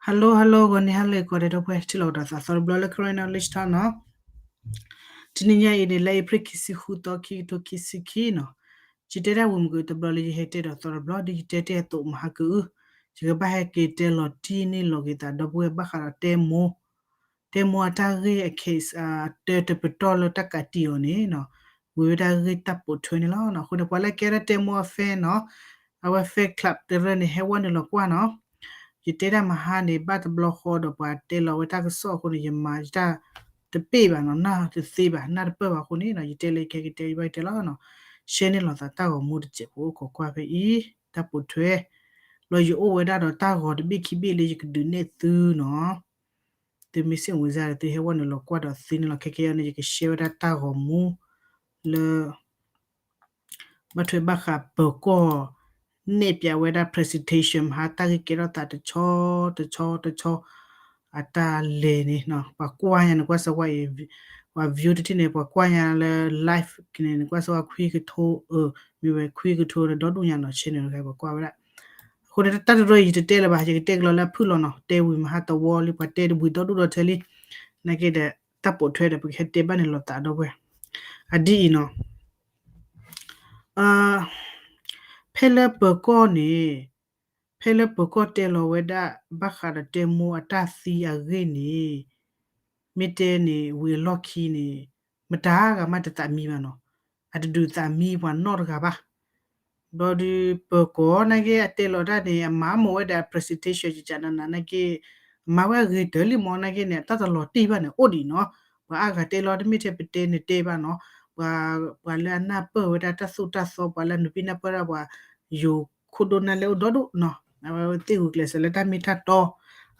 Hello hello ဂီၤနံၤဟါလၢအဂ့ၤ ကိးဂၤဒဲး ဒီပုၢ်ဝဲၢ်ထံၣ်လိာ်ကဒီးသးသီတဘျီလၢ Karen Knowledge Talk နီၤ. တနံၤညါအံၤန့ၣ် လၢအ့ဖြ့ၣ်ခံဆံဃုသီ ခံကထိခံဆံခံနီၤ, ယတဲဒၣ်ဝံၤမုၢ်ကတဘျီလၢယဟဲတဲဒီးသီတဘျီ ဒ်ယတဲတ့ၢ်အသိးမဟါကအု, ယကဘၣ်ဟဲက့ၤတဲလီၤတံၢ်န့ၢ်လီၤက့ၤသးဒီပုၢ်ဝဲၢ်ဘၣ်ဃးဒီးတဲမိၢ် တဲမိၢ်အတၢ်ဂ့ၢ်အ case အတၢတပတီၢ်လၢတၢ်ကးတံာ်အီၤန့ၣ်နီၤ, ဝံၤဝဲဒၣ်ဂ့ၢ်တၢ်ပိာ်ထွဲန့ၣ်လီၤ. အဃိန့ၣ် ပှၤလၢကဲဒၣ်တဲမိၢ်အ fan နီၤ, အဝဲ fan club တရၢန့ၣ် ဟဲဝဲနုာ်လီၤကွၢ်နီၤ. ယတဲဒၣ်မဟါန့ၣ် ဘၣ်တဘျီဃီဒီးပှၤတဲလီၤဝဲတၢ်ကစီၣ်အဃိန့ၣ် ယမၤယတၢ်တပ့ၢ်ဘၣ်နီၤ, နၢ်တသ့ဘၣ် နၢ်တပၢၢ်ဘၣ်အဃိန့ၣ်နီၤ, ယတဲလၢယကဟဲက့ၤတဲ ယဘၣ်က့ၤတဲလီၤနီၤ. share န့ၢ်လီၤသးတၢ်ဂီၤမူတစဲးဖိအိၣ်ခိးကွၢ်ဖဲအံၤ တၢ်ပိာ်ထွဲ လီၤယအိၣ်ဝဲဒၣ်ဒီးတၢ်ဂီၤတဘ့ၣ်ခံဘ့ၣ်လၢယကဒုးနဲၣ်သုနီၤ. သုမ့ၢ်စ့ၣ်ဝံၤစၢ်ဒီး သုဟဲဝဲနုာ်လီၤကွၢ်ဒီးသ့န့ၣ်လီၤ. ခဲကဲအံၤန့ၣ် ယက share ဝဲဒၣ်တၢ်ဂီၤမူလၢ ဘၣ်ထွဲဘၣ်ဃးပၢၤကီၢ် နဲၣ်ပၠးဝဲဒၣ် presentation မဟါတၢ်ဂ့ၢ်ကဲထီၣ်သးတဆီတဆီတဆီ အတၢ်လဲၤန့ၣ်နီၤ, ပှၤကွၢ်ညါန့ၣ် ကွၢ်စၢၤဝဲအံၤ ပှၤ view တထံၣ်န့ၣ် ပှၤကွၢ်ညါလၢ live န့ၣ် ကွၢ်စၢၤဝဲခွံကထိ အၢ မ့ၢ်ဝဲခွံကထိဒီးဒီဒူၣ်ညါနီၤ share န့ၣ် ပှၤကွၢ်ဝဲဒၣ်. အဃိန့ၣ် တၢ်တရၢအံၤယတတဲလၢၤဘၣ်, ယကတဲကလီၤလၢအဖုၣ်လီၤနီၤ, တဲဝံၤမဟါသဝီလံ ပှၤတဲတဝံၤဒီဒူၣ်ဒီထၢလံ. နာ်က့ဒီး တၢ်ပိာ်ထွဲဒီးပကဟဲတဲဘၣ်န့ၣ်လီၤသးဒီပုၢ်ဝဲၢ် အဒ်အံၤနီၤ. ဖဲလၢပၢၤကီၢ်န့ၣ် ဖဲလၢပၢၤကီၢ်တဲလီၤဝဲဒၣ် ဘၣ်ဃးဒီးတဲမိၢ်အတၢ်သံအဂ့ၢ်န့ၣ် မ့ၢ်တဲန့ၣ် ဝံၤအလီၢ်ခံန့ၣ် မတၤဂၤမးတသးမံဘၣ်နီၤ, အတဒုးသးမံပှၤနီတဂၤဘၣ်. ဘျီဒီးပၢၤကီၢ်နာ်က့ အတဲလီၤတၢ်န့ၣ် အမၤမီၢ်ဝဲဒၣ် presentation ကကနနနာ်က့ အမၤဝဲအဂ့ၤတၢၢ်လံမီၢ်နာ်က့န့ၣ် အတၢ်တလီၤတံၢ်ဘၣ်န့ၣ် အိၣ်ဒံးနီၤ. ပှၤအါဂၤတဲလီၤတမ့ၢ်ထဲပတဲန့ၣ်တဲဘၣ်နီၤ, ပှၤ ပှၤလၢအနၢ်ပၢၢ်ဝဲဒၣ်တၢ်သိၣ်တၢ်သီ ပှၤလၢအနုာ်ပံနၢ်ပၢၢ်ဒၣ်ပှၤ ယိၤခိၣ်ဒိၣ်နၢ်လဲၣ်အိၣ်ဒီဒူၣ်နီၤ. အဝဲသ့ၣ်ဂုာ်ကျဲးစၢးလၢတၢ်မ့ၢ်တၢ်တီ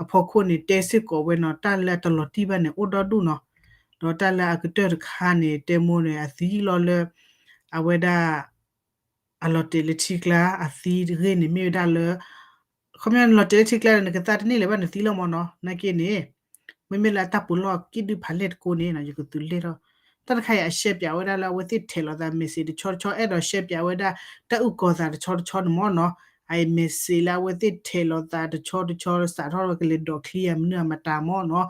အဖီခိၣ်န့ၣ် တဲစ့ၢ်ကီးဝဲနီၤ, တၢ်လၢအတလီၤတံၢ်ဘၣ်န့ၣ် အိၣ်ဒီဒူၣ်နီၤ. ဒီးတၢ်လၢအကတၢၢ်တခါန့ၣ် တဲမိၢ်န့ၣ် အသံလီၤလၢ အဝဲဒၣ် အလီၤတဲာ်လၢထံကျါ အသံတဂ့ၢ်န့ၣ် မ့ၢ်ဝဲဒၣ်လၢ ခီပညီလီၤတဲာ်လၢထံကျါန့ၣ် နကသးတန့ၢ်လၢၤဘၣ် နသံလီၤမီၢ်နီၤ. နာ်က့န့ၣ် မ့မ့ၢ်လၢအတၢ်ပူၤလီၢ်ကံၣ်ဒုၣ်ဖးလဲၢ်တကိးန့ၣ်နီၤ ယကသူးလဲၢ်ထီၣ်. တၢ်တခါအံၤ အ share ပၠးဝဲဒၣ်လၢအဝဲသ့ၣ်ထဲးလီၤသး message တဆီတဆီ အဲၣ်ဒိး share ပၠးဝဲဒၣ် တၢ်အုၣ်ကီၤသးတဆီတဆီန့ၣ်မီၢ်နီၤ. အ message လၢအဝဲသ့ၣ်ထဲးလီၤသးတဆီတဆီ စးထီၣ်ကလဲၤဒိးချံအမနုၤအမတၤမီၢ်နီၤ.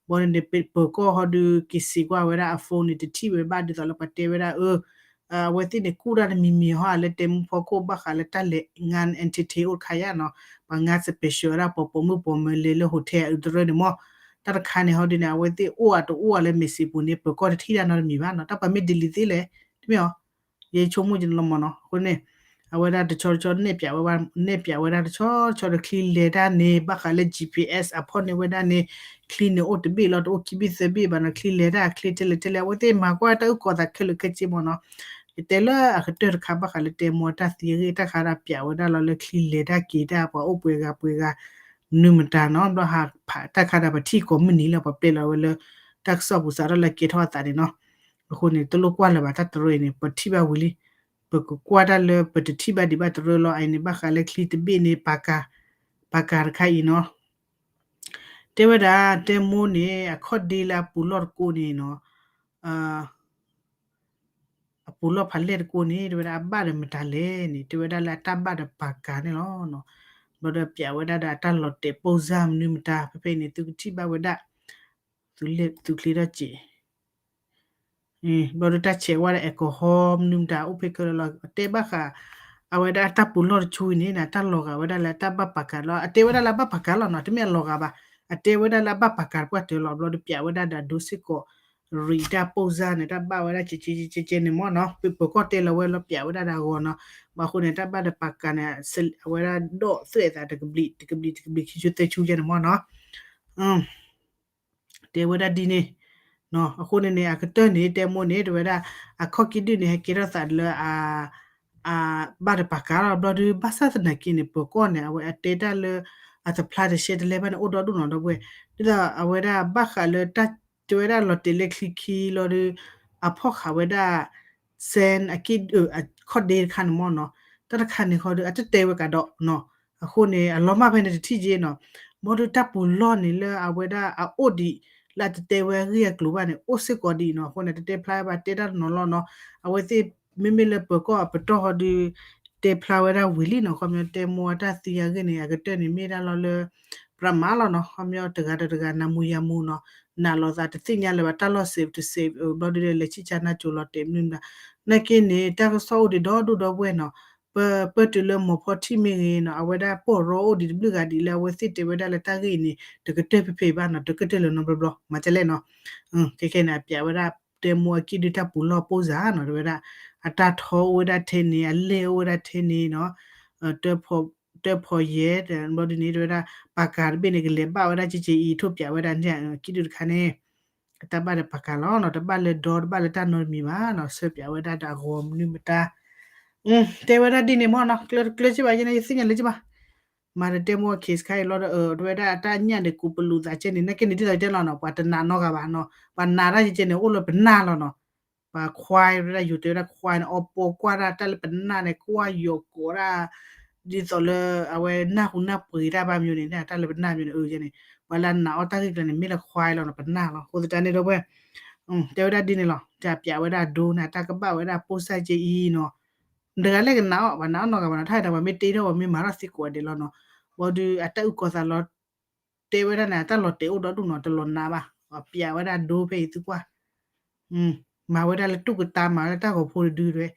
ဘီန့ၣ် ပၢၤကီၢ်ဟီဒုး က့ၤစံးကွၢ်ဝဲဒၣ်အ phone န့ၣ် တထံၣ်ဝဲဘၣ်ဒ်သိးလၢပှၤတဲဝဲဒၣ် အၢ အဝဲသ့ၣ်န့ၣ် ကူၣ်တၢ်တမံၤမံၤဟီ လၢတဲမူဖီခိၣ်ဘၣ်ဃးလၢတၢ်လဲၤ ငါ entertain အိၣ်တခါယါနီၤ, ပှၤငါ special ဝဲဒၣ် ပိာ်ပိာ်မုၣ်ပိာ်မၢၤလဲၤလၢ hotel အုတရၢန့ၣ်မီၢ်. တၢ်တခါန့ၣ်ဟီဒုးန့ၣ် အဝဲသ့ၣ်အိၣ်အတအိၣ်အလၢ message ပူၤန့ၣ် ပၢၤကီၢ်တထံၣ်တၢ်နီတမံၤဘၣ်နီၤ. တၢ်ပှၤမ့ၢ် delete သ့လဲၣ် တမ့ၢ်အီၤ ယဆိကမိၣ်ယလီၤမီၢ်နီၤ. အဃိန့ၣ် အဝဲဒၣ်တဆီတဆီ နဲၣ်ပၠးဝဲဒၣ်တဆီတဆီဒီး ချံလဲၤတၢ်န့ၣ် ဘၣ်ဃးလၢ GPS အဖီၣ်န့ၢ်ဝဲဒၣ်န့ၣ် ချံန့ၣ်အိၣ်တဘ့ၣ်လီၤ တအိၣ်ခံဘ့ၣ်သၢဘ့ၣ်ဘၣ်နီၤ. ချံလဲၤတၢ်ချံထဲလဲၣ်ထဲလဲၣ် အဝဲသ့ၣ်မၤကွၢ်တၢ်အုၣ်ကီၤသးခဲလၢာ်ခဲဆ့မီၢ်နီၤ. ယတဲလၢအကတၢၢ်တခါ ဘၣ်ဃးလၢတဲမိၢ်အတၢ်သံအဂ့ၢ် တၢ်ခါဒၣ်ပၠးဝဲဒၣ်လီၤလၢချံလဲၤတၢ်က့ၤတၢ် ပှၤအိၣ်ပှဲၤဂၤပှဲၤဂၤ မနုၤမတၤနီၤ. ဘျီဟးဖးတၢ်ခါဒၣ် ပထံၣ်ကိးမုၢ်နံၤလၢပှၤပျဲလီၤဝဲလၢ တၢ်ကစီၣ်ပူၤစးထီၣ်လၢကဲထီၣ်အသးန့ၣ်နီၤ. အဃိန့ၣ် တလိၣ်ကွၢ်လၢၤဘၣ် တၢ်တရၢအံၤန့ၣ် ပထံၣ်ဘၣ်ဝံၤလံ. ပကကွၢ်တၢ်လၢပတထံၣ်ဘၣ်ဒံးဘၣ်တရၢလီၤ. အအံၤန့ၣ် ဘၣ်ဃးလၢချံတဘ့ၣ်န့ၣ် ပာ်ကၤ ပာ်ကၤတခါအံၤနီၤ. တဲဝဲဒၣ် တဲမိၢ်န့ၣ် အခီၣ်ဒ့လၢအပူၤလီၢ်တကိးန့ၣ်နီၤ, အပူၤလီၢ်ဖးလဲၢ်တကိးန့ၣ် တဲဝဲဒၣ်အဘၣ်ဒီးမတၤလဲၣ်န့ၣ် တဲဝဲဒၣ်လၢအတၢ်ဘၣ်ဒီးပာ်ကၤန့ၣ်လီၤ. ဘျီဒီးပၠးဝဲဒၣ်ဒီးအတၢ်လီၤတဲာ်ပိၢ်စၢ်မနုၤမတၤ ဖဲဖဲအံၤန့ၣ် သုကထံၣ်ဘၣ်ဝဲဒၣ် သုးချ့ထီၣ်စဲး ဘျီဒီးတၢ်ဆဲးဝဲဒၣ် alcohol မနုၤမတၤ အိၣ်ဖဲခဲလၢာ်လီၤ. အတဲဘၣ်ဃး အဝဲဒၣ်အတၢ်ပူၤလီၢ်တဆူအံၤန့ၣ် တၢ်လီၤဂာ်ဝဲဒၣ်လၢအတၢ်ဘၣ်ပာ်ကၤလီၤ. အတဲဝဲဒၣ်လၢအဘၣ်ပာ်ကၤလီၤနီၤ, တမ့ၢ်အလီၤဂာ်ဘၣ်. အတဲဝဲဒၣ်လၢအဘၣ်ပာ်ကၤတပှၢ်တၢၢ်လီၤ. ဘျီဒီးပၠးဝဲဒၣ်ဒီးအဒိစ့ၢ်ကီး ရံးတၢ်ပိၢ်စၢ်န့ၣ် တၢ်ဘၣ်ဝဲဒၣ်ကဲကဲကဲကဲန့ၣ်မီၢ်နီၤ. ပပၢၤကီၢ်တဲလီၤဝဲလီၤ ပၠးဝဲဒၣ်ဒီးအဂီၤနီၤ. ဘၣ်အဃိန့ၣ် တၢ်ဘၣ်ဒီးပာ်ကၤန့ၣ် အဝဲဒၣ်ဒီးသွဲၣ်အသးတကဘျံး တကဘျံး တကဘျံးခံဆူသၢဆူယဲန့ၣ်မီၢ်နီၤ. တဲဝဲဒၣ်ဒ်န့ၣ်, အဃိန့ၣ်န့ၣ် အကတၢၢ်န့ၣ် တဲမိၢ်န့ၣ် တဲဝဲဒၣ် အခီၣ်ကံၣ်ဒုၣ်န့ၣ် ဟဲကဲထီၣ်သးလၢ အဘၣ်ဒီးပာ်ကၤလီၤ. ဘျီဒီး ဘၣ်ဆၣ်သနာ်က့န့ၣ် ပၢၤကီၢ်န့ၣ် အဝဲအတဲတၢ်လၢ အတဖျါတရှဲတလဲဘၣ်န့ၣ် အိၣ်ဒီဒူၣ်နီၤ ဒီပုၢ်ဝဲၢ်. ဒ်သိးအဝဲဒၣ်ဘၣ်ဃးလၢတၢ်တဲဝဲဒၣ်လီၤတဲာ်လၢချံခံလီၤဒီး အဖီၣ်ဃာ်ဝဲဒၣ် sand အကံၣ် အခီၣ်ဒ့တခါန့ၣ်မီၢ်နီၤ. တၢ်တခါန့ၣ်ဃီဒီး အတတဲဝဲကဒီးနီၤ. အဃိန့ၣ် အလီၤမၢ်ဖဲန့ၣ်တထံၣ်က့နီၤ. ဘျီဒီးတၢ်ပူၤလီၢ်န့ၣ်လၢအဝဲဒၣ်အအိၣ်ဒံး လၢအတတဲဝဲအဂ့ၢ်အကျိၤဘၣ်န့ၣ် အိၣ်စ့ၢ်ကီးဒံးနီၤ. အဃိန့ၣ် တတဲဖျါဘၣ် တဲတၢ်တနီၤလီၤနီၤ. အဝဲသ့ၣ် မ့မ့ၢ်လၢပၢၤကီၢ်အပတီၢ်ဃီဒီး တဲဖျါဝဲဒၣ်ဝံၤလံနီၤ. ခီပညီတဲမိၢ်အတၢ်သံအဂ့ၢ်န့ၣ် အကတၢၢ်န့ၣ်မ့ၢ်ဒၣ်လီၤလၢ ပြးမးလီၤနီၤ, ခီပညီတဂၤဒီးတဂၤနးမူၤယၤမူၤနီၤ, နာ်လိာ်သးတသ့ၣ်ညါလၢၤဘၣ် တၢ်လီၢ် safe တ safe ဘျီဒုးဒီး လဲၤဆံၣ်ကၢ်နၢ်ကၠိၤလီၤတဲာ်မနုၤမတၤ, နာ်က့န့ၣ်တၢ်ကစီၣ်အိၣ်ဒံးဒီဒူၣ်ဒီပုၢ်ဝဲၢ်နီၤ, ပ ပတုၤလၢမီၤဖီထံၣ်မ့ၢ်ဂ့ၤနီၤ, အဝဲဒၣ်ပီၢ်ရီအိၣ်ဒံးတဘျုးဂၤဒံးလၢအဝဲသ့ၣ်တဲဝဲဒၣ်လၢတၢ်ဂ့ၢ်အံၤန့ၣ် တကတၢၢ်ဖဲဖဲဘၣ်နီၤ, တကတၢၢ်လၢနီတဘျီဘျီ မၤကလဲၣ်နီၤ, ခဲခဲန့ၣ် အပျးဝဲဒၣ်တဲမိၢ်အကံၣ်ဒုတၢ်ပူၤလီၢ်ပိၢ်စၢ်နီၤ, တဲဝဲဒၣ် အတၢ်ထီအိၣ်ဝဲဒၣ်ထဲန့ၣ် အလဲၢ်အိၣ်ဝဲဒၣ်ထဲန့ၣ်နီၤ, တၢၢ်ဖီယဲၢ် ဘျီဒုးန့ၣ် တဲဝဲဒၣ် ပာ်ကၤတဘ့ၣ်န့ၣ် ကလဲၤဘၣ်ဝဲဒၣ်ကက့အံၤ ထိၣ်ပျးဝဲဒၣ်န့ၣ် ကံၣ်ဒုတခါန့ၣ် တၢ်ဘၣ်ဒီးပာ်ကၤလီၤနီၤ, တဘၣ်လၢဒီ တဘၣ်လၢတၢ်နီတမံၤဘၣ်နီၤ, ဆၢပျးဝဲဒၣ်ဒီးအဂီၤမနုၤမတၤ တဲဝဲဒၣ်ဒ်န့ၣ်မ့ၢ်နီၤ, ကျၢတကျၢစ့ၢ်ဘၣ်ယဲန့ၣ် ယသ့ၣ်ညါလၢၤဘၣ်, မၤတတဲမိၢ် case ခါအံၤလီၤဒီး တဲဝဲဒၣ်အတၢ်ညၣ်န့ၣ် ကူးပလူးသးကဲန့ၣ် နာ်က့န့ၣ် ဒ်သိးတဲလီၤနီၤ, ပှၤတနာ်နီတဂၤဘၣ်နီၤ, ပှၤနာ်တၢ်ကဲန့ၣ် အိၣ်လၢပနၢ်လီၤနီၤ, ပှၤခွါဝဲဒၣ် ယိၤတဲဝဲဒၣ်ခွါန့ၣ် အီပီကွၢ်တၢ် တၢ်လၢပနၢ်န့ၣ် ကွၢ်ယိာ်ကိးဒၣ် ဒ်သိးလၢ အဝဲနၢ်ဟူနၢ်ပှ့ၤတၢ်ဘၣ်မယိၤန့ၣ် တၢ်လၢပနၢ်မယိၤန့ၣ် အန့ၣ် ပှၤလၢအနာ်အီၣ်တၢ်ဂ့ၢ်ကျါန့ၣ် မ့ၢ်လၢခွါလီၤနီၤ, ပနၢ်လီၤ, အဃိသတးန့ၣ်ဒီပုၢ်ဝဲၢ် တဲဝဲဒၣ်ဒ်န့ၣ်လီၤ, တၢ်ပျးဝဲဒၣ်ဒိန့ၣ် တၢ်ကဘၣ်ဝဲဒၣ်ပိၢ်စၢ်က့အံၤနီၤ, တဂၤလၢကနာ်အီၤ ပှၤနာ်အီၤနီတဂၤဘၣ်နီၤ, တၢ်ဟဲဒီးပှၤမ့ၢ်တ့ထီၣ် ပှၤမ့ၢ်မၤထီၣ်သံကိးဂၤဒဲးလီၤနီၤ, ဘၣ်ဒီးအတၢ်အုၣ်ကီၤသးလီၤ တဲဝဲဒၣ်န့ၣ် အတၢ်လီၤတဲာ်အိၣ်ဒီဒူၣ်နီၤ, တလီၤနာ်ဘၣ်, ပျးဝဲဒၣ်ဒိဖဲအံၤသုကွၢ် မၤဝဲဒၣ်လၢတူၢ်ကတၢ် မၤဝဲဒၣ်တၢ်ဂီၤဖိတဒုဝဲ,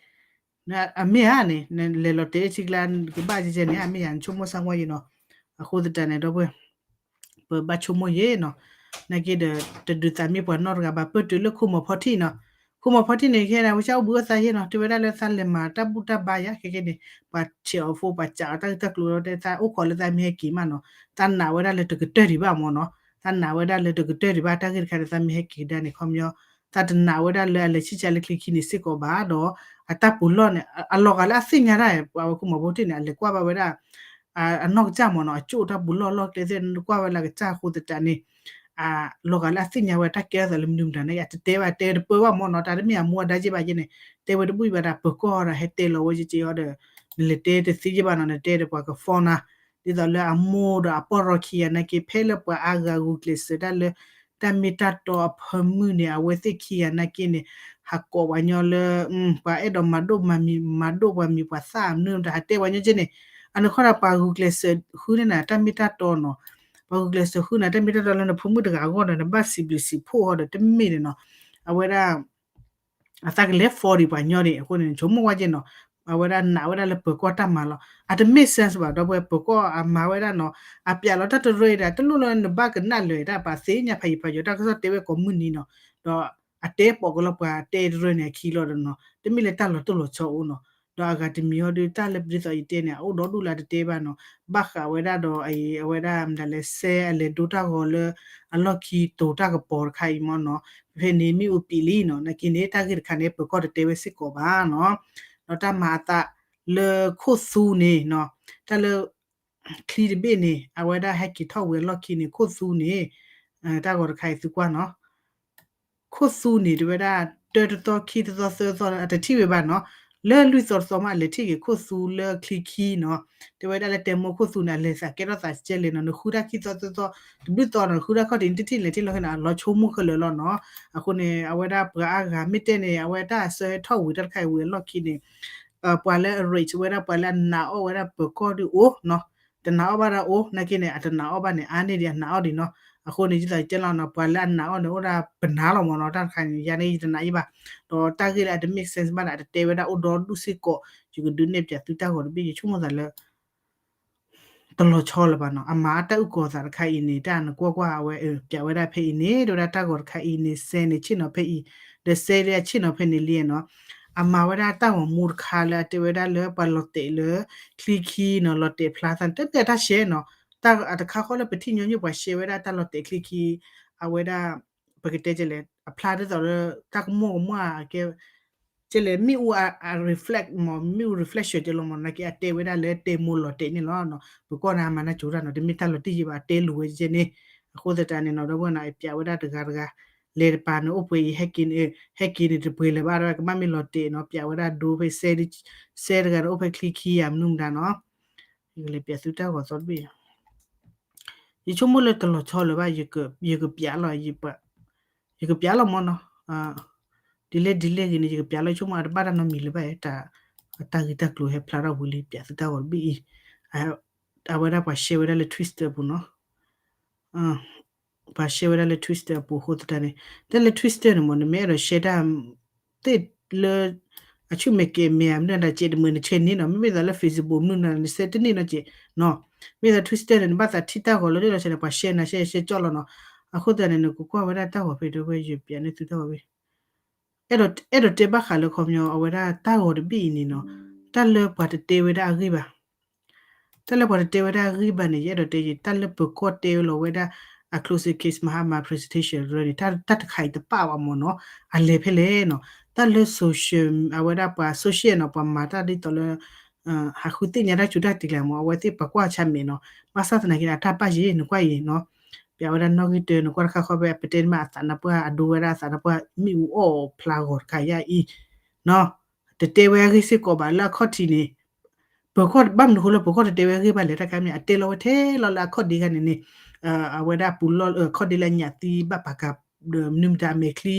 အမ့ၢ်ဧါန့ၣ် လဲၤလီၤတဲာ်အိၣ်ဆံကျါ ကဘၣ်ကဲကဲန့ၣ် အမ့ၢ်ယၤ နဆိကမိၣ်စၢ်ဝဲယဲနီၤ, အဃိသတးန့ၣ် ဒီပုၢ်ဝဲၢ် ပဘၣ်ဆိကမိၣ်ယဲနီၤ, နာ်က့ဒီး တဒုးသးမ့ၢ်ပှၤနီတဂၤဘၣ် ပတုၤလၢခိၣ်မီၤဖီထံၣ်နီၤ, ခိၣ်မီၤဖီထံၣ်န့ၣ် ခဲန့ၣ် အဝဲဆၣ်အိၣ်ဘှံးအိၣ်သါယဲနီၤ, တဲဝဲဒၣ်လၢသးလဲၤမၤတၢ်ဘူၣ်တၢ်ဘါယၤ ခဲခဲန့ၣ် ပှၤဆဲးအီၤဖိ ပှၤစးအီၤတၢ်ဂ့ၢ်တၢ်ကျိၤလီၤ တဲသးအိၣ်ခိးလၢသးမ့ၢ်ဟဲက့ၤမးနီၤ, သးနာ်ဝဲဒၣ်လၢတကတၢၢ်ဒံးဘၣ်မ့ၢ်နီၤ, သးနာ်ဝဲဒၣ်လၢတကတၢၢ်ဒံးဘၣ် တၢ်ဂ့ၢ်တခါန့ၣ် သးမ့ၢ်ဟဲက့ၤကဒါန့ၣ် ခီပညီ သးတနာ်ဝဲဒၣ်လၢအလဲၤဆံၣ်ကၢ်လၢချံခံန့ၣ်စ့ၢ်ကီးဘၣ်ဒီး အတၢ်ပူၤလီၢ်န့ၣ် အလီၤဂာ်လၢအသ့ၣ်ညါတၢ် ပှၤဝဲခိၣ်မီၤဖီထံၣ်န့ၣ် အလဲၤကွၢ်ဘၣ်ဝဲဒၣ် အနီၢ်ကစၢ်မ့ၢ်နီၤ, အကၠိၣ်တၢ်ပူၤလီၢ်လီၢ်ကျဲသ့ၣ် နကွၢ်ဝဲလၢအကစၢ်အဃိသတးန့ၣ် အလီၤဂာ်လၢအသ့ၣ်ညါဝဲတၢ်ကဲထီၣ်သးလၢမနုၤမတၤန့ၣ် အတတဲဘၣ်တဲတပၢၢ်ဘၣ်မ့ၢ်နီၤ, တၢ်တမ့ၢ်အမိၢ်အဒါက့ဘၣ်က့န့ၣ် တဲဝဲတဘူၣ်အံၤဘၣ်ဒီး ပၢၤကီၢ်ဒီးဟဲတဲလီၤဝဲက့က့အီၤဒီး နလဲၤတဲတသ့က့ဘၣ်နီၤ, နတဲဒီးပှၤကဖီနၤ, ဒ်သိးလၢအမိၢ်ဒီးအပီၢ်ရီခံဂၤနာ်က့ ဖဲလၢပှၤအါဂၤဂုာ်ကျဲးစၢးတၢ်လၢ တၢ်မ့ၢ်တၢ်တီအဖၢမုၢ်န့ၣ် အဝဲသ့ၣ်ခံဂၤနာ်က့န့ၣ် ဟးကိးပှၤညီလၢ ပှၤအဲၣ်ဒိးမၤဒိၣ်မၤမံၤ မၤဒိၣ်ပှၤမံၤပှၤသၣ်မနုၤတဟးတဲပှၤညီက့န့ၣ်, အနီၢ်ကီၢ်ဒီးပှၤဂုာ်ကျဲးစၢးဃုန့ၣ်န့ၣ် တၢ်မ့ၢ်တၢ်တီနီၤ, ပှၤဂုာ်ကျဲးစၢးဃုန့ၣ် တၢ်မ့ၢ်တၢ်တီလၢနဖိမုၣ်တဂၤအဂီၢ်ဒီး နဘၣ်စံးဘျုးစံးဖှိၣ်အီၤဒီး တမ့ၢ်န့ၣ်နီၤ, အဝဲဒၣ် အသးကလဲၤ force ပှၤညီန့ၣ် အဃိန့ၣ် နဆိကမိၣ်ဝဲက့နီၤ, အဝဲဒၣ်နာ်ဝဲဒၣ်လၢပၢၤကီၢ်တၢ်မၤလီၤ, အတ make sense ဘၣ် ဒီပုၢ်ဝဲၢ်, ပၢၤကီၢ်အမၤဝဲဒၣ်နီၤ, အပျးလီၤတၢ်တရၢအံၤဒီး တလိၣ်လၢနဘၣ်ကနၣ်လၢၤတၢ် ပှၤသ့ၣ်ညါဖးယံၤဖးယီၤ တၢ်ကစီၣ်တဲဝဲကိးမုၢ်နံၤနီၤ, ဒီးအတဲပိာ်ကလီၤပှၤတဲတရၢန့ၣ်အခံလီၤဒီးနီၤ, တမ့ၢ်လၢတၢ်လီၤတိၢ်လီၤဆီအိၣ်နီၤ, ဒီးအဂၤတမံၤဟီဒီး တၢ်လၢပဒ်သိးယတဲန့ၣ် အအိၣ်ဒီဒူၣ်လၢအတတဲဘၣ်နီၤ, ဘၣ်ဃးဝဲဒၣ်ဒီး အဝဲဒၣ်မတၤလဲၣ် စဲအလဲၤဒိတၢ်ဂီၤလၢ အလီၢ်ခံတိၤတၢ်ကပီၤတခါအံၤမ့ၢ်နီၤ, ဖဲန့ၣ်မ့ၣ်အူပံာ်လံနီၤ, နာ်က့န့ၣ် တၢ်ဂ့ၢ်တခါန့ၣ် ပၢၤကီၢ်တတဲဝဲစ့ၢ်ကီးဘၣ်နီၤ, ဒီးတၢ်မၤအသးလၢခိၣ်သူန့ၣ်နီၤ, တၢ်လၢ ချံတဘ့ၣ်န့ၣ် အဝဲဒၣ်ဟဲက့ၤထီၣ်ဝံၤအလီၢ်ခံန့ၣ် ခိၣ်သူန့ၣ် တၢ်ဂီၤတခါအံၤသုကွၢ်နီၤ, ခိၣ်သူန့ၣ် တဲဝဲဒၣ် တၢတသီ ခံတသီ သၢသီ အတထံၣ်ဝဲဘၣ်နီၤ, လၢလွံၢ်သီတသီမး အလဲၤထံၣ်က့ၤခိၣ်သူလၢချံခံနီၤ, တဲဝဲဒၣ်လၢတဲမိၢ်ခိၣ်သူန့ၣ် အလဲၤသးကဲထီၣ်သးကဲလဲၣ်နီၤ, နဃုတၢ်ခံသီသၢသီ တဘျုးသီနီၤ နဃုတၢ်ခီၣ်ထံး နတထံၣ်လဲၤထံၣ်လီၤခဲန့ၣ် အလီၤဆိကမိၣ်ခဲလၢာ်လီၤနီၤ, အဃိန့ၣ် အဝဲဒၣ်ပှၤအါဂၤမ့ၢ်တဲန့ၣ် အဝဲတၢ်အစၢဟဲထီၣ်ဝံၤတၢ်တခါအံၤဝံၤအလီၢ်ခံန့ၣ် ပှၤလၢအ rate ဝဲဒၣ် ပှၤလၢအနာ်အီၣ်ဝဲဒၣ်ပၢၤကီၢ်ဒုးအိၣ်နီၤ, တနာ်အီၣ်ဘၣ်ဒီးအိၣ် နာ်က့န့ၣ် အတနာ်အီၣ်ဘၣ်န့ၣ် အါန့ၢ်ဒံးအနာ်အီၣ်ဒံးနီၤ, အဃိန့ၣ် ဒ်သိးယတဲလီၤနီၤ ပှၤလၢအနာ်အီၣ်န့ၣ် အိၣ်ဒၣ်ပနၢ်လီၤမ့ၢ်နီၤ, တၢ်တခါန့ၣ် ယၤန့ၣ် ယတနာ်အီၤဘၣ်, ဒီးတၢ်ဂ့ၢ်လၢအတ make sense ဘၣ်န့ၣ် အတတဲဝဲဒၣ်အိၣ်ဒီဒူၣ်စ့ၢ်ကီး, ယကဒုးနဲၣ်ပၠးသုတၢ်ဂီၤတဘ့ၣ် ယဆိကမိၣ်သးလၢ တလီၤဆီလၢၤဘၣ်နီၤ, အမၤအတၢ်အုၣ်ကီၤသးတခါအံၤန့ၣ် တၢ်နကွၢ်ကွၢ်အဝဲ ပၠးဝဲဒၣ်ဖဲအံၤန့ၣ် တဲဝဲဒၣ်တၢ်ဂီၤတခါအံၤန့ၣ် စဲန့ၣ်ဆ့ၣ်နီၤဖဲအံၤ, ဒီးစဲဒၣ်ဆ့ၣ်နီၤဖဲန့ၣ်လံနီၤ, အမၤဝဲဒၣ်တၢ်ဂီၤမူတခါလၢအတဲဝဲဒၣ်လၢပှၤလီၤတဲာ်လၢ ချံခံနီၤ, လီၤတဲာ်ဖျါသးန့ၣ် တမ့ၢ်အတၢ်ရှဲနီၤ, တၢ်အတခါဃီလၢပထံၣ်ညီနုၢ်ပှၤရှဲဝဲဒၣ်တၢ်လီၤတဲာ်ချံခံ, အဝဲဒၣ် ပကတဲကလဲၣ် အဖျါဒ်သိးလၢ တၢ်ကမိၣ်ကမွၣ်ကဲ ကလဲၣ် မ့ၣ်အူအ reflect မ့ၢ် မ့ၣ်အူ reflection ကဲလီၤမ့ၢ် နာ်က့အတဲဝဲဒၣ်လၢတဲမိၢ်လီၤတဲာ်န့ၣ်လီၤ, ပၢၤကီၢ်န့ၣ် အမၤနၢ်ကၠိတၢ်နီၤ တမ့ၢ်တၢ်လီၤတံၢ်ယံၤဘၣ် အတဲလိာ်ဝဲကဲန့ၣ်, အဃိသတးန့ၣ်နီၤ ဒီပုၢ်ဝဲၢ်နီၤ ပၠးဝဲဒၣ်တဂၤတဂၤ လဲၤတပၤန့ၣ်အိၣ်ပှဲၤအံၤ ဟဲက့ၤန့ၣ်တပှဲၤလၢၤဘၣ် ကဘၣ်မ့ၢ်လီၤတဲာ်နီၤ ပၠးဝဲဒၣ်ဒိဖဲ စဲတဂၤဒီးအိၣ်ဖဲချံခံယၤမနုၤမတၤနီၤ, ယကလဲၤပၠးသုတၢ်ဂီၤသီတဘ့ၣ် ယဆိကမိၣ်လၢတလီၤဆီလၢၤဘၣ် ယကပျးလီၤ ယကပျးလီၤမ့ၢ်နီၤ, ဒ်လဲၣ်ဒ်လဲၣ်ဂ့ၤန့ၣ် ယကပျးလီၤ ယဆိကမိၣ်အတဘၣ်တၢ်နီတမံၤလၢၤဘၣ် တၢ်ဂ့ၢ်တၢ်ကျိၤဟဲဖျါထီၣ်ဝံၤလံ ပၠးသုတၢ်ဂီၤတဘ့ၣ်အံၤ, အဝဲဒၣ်ပှၤရှဲဝဲဒၣ်လၢ Twitter ပူၤနီၤ, ပှၤ share ဝဲဒၣ်လၢ Twitter အပူၤအဃိသတးန့ၣ်, တၢ်လၢ Twitter န့ၣ်မ့ၢ် နမ့ၢ်အဲၣ်ဒိး share တၢ် သ့ၣ်လၢ အဆူၣ်မဲာ်ကဲၤမဲာ်ဧါ မနုၤဒၣ် ကဲးတမုာ် နဆဲးန့ၣ်နီၤ, မ့မ့ၢ်သိးလၢ Facebook မနုၤဒၣ် နဆဲးတန့ၢ်နီၤကဲးနီၤ, မ့ၢ်သိး Twitter န့ၣ် နဘၣ်သးထံၣ်တၢ်ဂီၤလၢဒ်လီၤဆဲးန့ၣ် ပှၤ share နၤ share share ကၠီၣ်လီၤနီၤ, အဃိသတးန့ၣ် နကကွၢ်ဝဲဒၣ်တၢ်ဂီၤဖဲဒီး ဝဲယပျးန့ၢ်သုတၢ်ဂီၤဖဲ အဲၣ်ဒိးတဲဘၣ်ဃးလၢခီပညီ အဝဲဒၣ်တၢ်ဂီၤတဘ့ၣ်အံၤန့ၣ်နီၤ, တၢ်လၢပှၤတတဲဝဲဒၣ်အဂ့ၢ်ဘၣ်, တၢ်လၢပှၤတတဲဝဲဒၣ်အဂ့ၢ်ဘၣ်န့ၣ် ယအဲၣ်ဒိးတဲယံၤ တၢ်လၢပၢၤကီၢ်တဲဝဲလီၤဝဲဒၣ် အ closing case မဟါမၤ presentation ရၢန့ၣ် တၢ်တခါအံၤတပာ်ဘၣ်မ့ၢ်နီၤ, အလဲၤဖဲလဲၣ်နီၤ, တၢ်လၢ social အဝဲဒၣ်ပှၤ social နီၤ ပှၤမၤတၢ်ဒ်သိးလၢ ဟးဃုသ့ၣ်ညါတၢ်စူၤတၢ်တံၢ်ကျါမ့ၢ် အဝဲသ့ၣ်ပှၤကွၢ်ဆါမဲာ်နီၤ, ဘၣ်ဆၣ်သနာ်က့န့ၣ် အတၢ်ပာ်ယံၤ နကွၢ်အံၤနီၤ, ပျးဝဲဒၣ်နီၣ်ဂံၢ်တၢ နကွၢ်တခါဃီဖဲ ပတဲန့ၣ်မး အသးနါပှၢ် အဒိဝဲဒၣ်အသးနါပှၢ် မ့ၣ်အူအီၣ်ဖျါဂီၤတခါယါအံၤနီၤ, တတဲဝဲအဂ့ၢ်စ့ၢ်ကီးဘၣ်လၢအခီၣ်ထံးန့ၣ်, ပၢၤကီၢ်ဘၣ်မနုၤဃိလၢပၢၤကီၢ်တတဲဝဲအဂ့ၢ်ဘၣ်လဲၣ် တၢ်ခါမ့ၢ် အတဲလီၤဝဲထဲလီၤလၢအခီၣ်ဒ့ခါန့ၣ်န့ၣ်, အဝဲဒၣ်ပူၤလီၢ် ခီၣ်ဒ့လၢညၣ်သံဘၣ်ပာ်ကၤ မနုၤမတၤအမဲာ်ချံ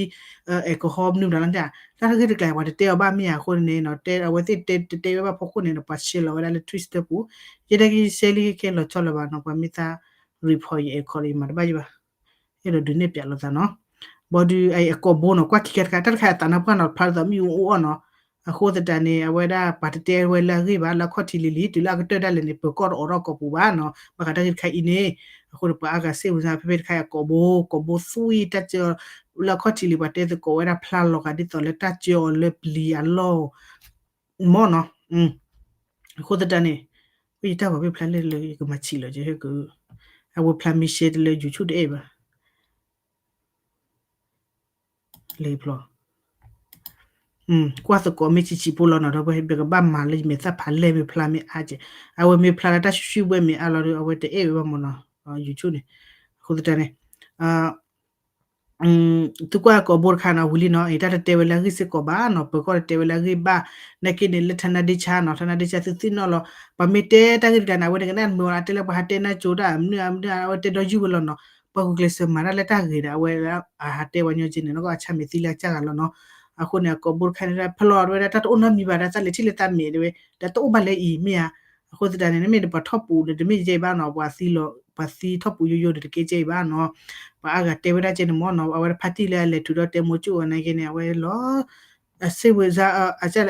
alcohol မနုၤမတၤလီၤန့ၣ်, တၢ်ဂ့ၢ်တကျါ ပှၤတတဲအီၤဘၣ်မ့ၢ်ဧါအဃိန့ၣ်နီၤ, အဝဲသ့ၣ်တဲတတဲဝဲဘၣ်ဖီခိၣ်န့ၣ်ဒီး ပှၤ share လီၤဝဲဒၣ်လၢ Twitter ပူၤ, ယဲဒၣ်က့ share လံခဲခဲလီၤဆီလၢၤဘၣ်နီၤ, ပှၤမ့ၢ်သး report ယအဲၣ်ခီလၢယမၤတဘၣ်ယဘၣ်, အဲၣ်ဒိးဒုးနဲၣ်ပျးလိာ်သးနီၤ, ဘၣ်ဒီးအကိာ်ဘိနီၤ ကွၢ်ခံခါတခါ တၢ်တခါအသးနါပှၢ်နီၤ ဖျါဒ်သိးမ့ၣ်အူအီၣ်နီၤ, အဃိသတးန့ၣ် အဝဲဒၣ်ပှၤတတဲဝဲလၢအဂ့ၢ်ဘၣ် လၢအခီၣ်ထံးလံၤလံၤ တုၤလၢအကတၢၢ်ဒၣ်လဲာ်န့ၣ် ပၢၤကီၢ်တအိးထီၣ်ကိာ်ပူၤဘၣ်နီၤ, ဘၣ်ဃးတၢ်ဂ့ၢ်တခါအံၤန့ၣ်, အဃိန့ၣ် ပှၤအါဂၤစ့ၢ်ဝံၤစၢ် ဖဲဖဲတခါအံၤ အကိာ်ဘိ ကိာ်ဘိသွံၣ်တၢ်ကၢ လၢအခီၣ်ထံးလံၤ ပှၤတဲသကိးဝဲဒၣ်ဖျါလီၤဂာ်ဒ်သိးလၢတၢ်ကၢအီၤလၢပျံၤအလီၢ် မ့ၢ်နီၤ, အဃိသတးန့ၣ်, ယတၢ်ဂီၤဖဲဖျါလၢလၢယကမၤဆံးလီၤ ယဟဲက, အဝဲဖျါမ့ၢ် share တလၢ YouTube တအဲၣ်ဘၣ် လၢဖျီ, ကွၢ်သကိးမ့ၢ်ဆံးဆံးဖိလီၤနီၤ ဒီပုၢ်ဝဲၢ် ပကဘၣ်မၤလၢယမဲာ်သၣ်ဖးလဲၢ်မ့ၢ်ဖျါမ့ၢ်အါကဲ, အဝဲမ့ၢ်ဖျါလၢတၢ်ဆှုၣ်ဘှဲၣ်မ့ၢ်အါလီၤဒီး အဝဲတအဲၣ်ဝဲဘၣ်မ့ၢ်နီၤ, YouTube န့ၣ်, အဃိသတးန့ၣ် သုကွၢ်ကိာ်ဘိတခါနီၤ ဝံၤလံနီၤ အတၢ်တတဲဝဲလၢအဂ့ၢ်စ့ၢ်ကီးဘၣ်နီၤ ပၢၤကီၢ်တတဲဝဲလၢအဂ့ၢ်ဘၣ်, နာ်က့န့ၣ် လၢ ထနါဒ့ဆါ နီၤ ထနါဒ့ဆါ သုသ့ၣ်နီၣ်လီၤ, ပှၤမ့ၢ်တဲတၢ်ဂ့ၢ်တခါန့ၣ် အဝဲန့ၣ်ကနၣ်မုာ်အီၤ အတဲလၢပှၤဟးတဲနၢ်ကၠိတၢ် မနုၤမနုၤ အဝဲတဲဒီးယုၢ်ဝဲလီၤနီၤ, ပှၤဂုာ်ကျဲးစၢးမၤတၢ်လၢတၢ်ဂ့ၤဒီး အဝဲအဟးတဲပှၤညီက့န့ၣ် နကအီၣ်ဆၣ်မဲာ်သံလၢအကစၢ်ဂၤလီၤနီၤ, အဃိန့ၣ် အကိာ်ဘိတခါန့ၣ် ဖဲလီၤဝဲဒၣ်တၢ်တအိၣ်နီတမံၤဘၣ် ဒ်သးလဲၤထံၣ်လၢသးမဲာ်တဲဝဲ, ဒီးတအိၣ်ဘၣ်လၢအံၤမ့ၢ်ဧါ, အဃိသတးန့ၣ် နမ့ၢ်ပှၤထီၣ်ပူၤန့ၣ် တမ့ၢ်ယဲဘၣ်နီၤ ပှၤသံလီၤ ပှၤသံထီၣ်ပူၤယိယိဒီးတကဲကဲအံၤဘၣ်နီၤ, ပှၤအါဂၤတဲဝဲဒၣ်ကဲန့ၣ်မ့ၢ်နီၤ အဝဲဒၣ်ဖါတံၢ်လၢအလဲၤထုးဒီးတဲမိၢ်ကၠိၣ်အီၤနာ်က့န့ၣ် အဝဲလီၤ အစ့ဝဲ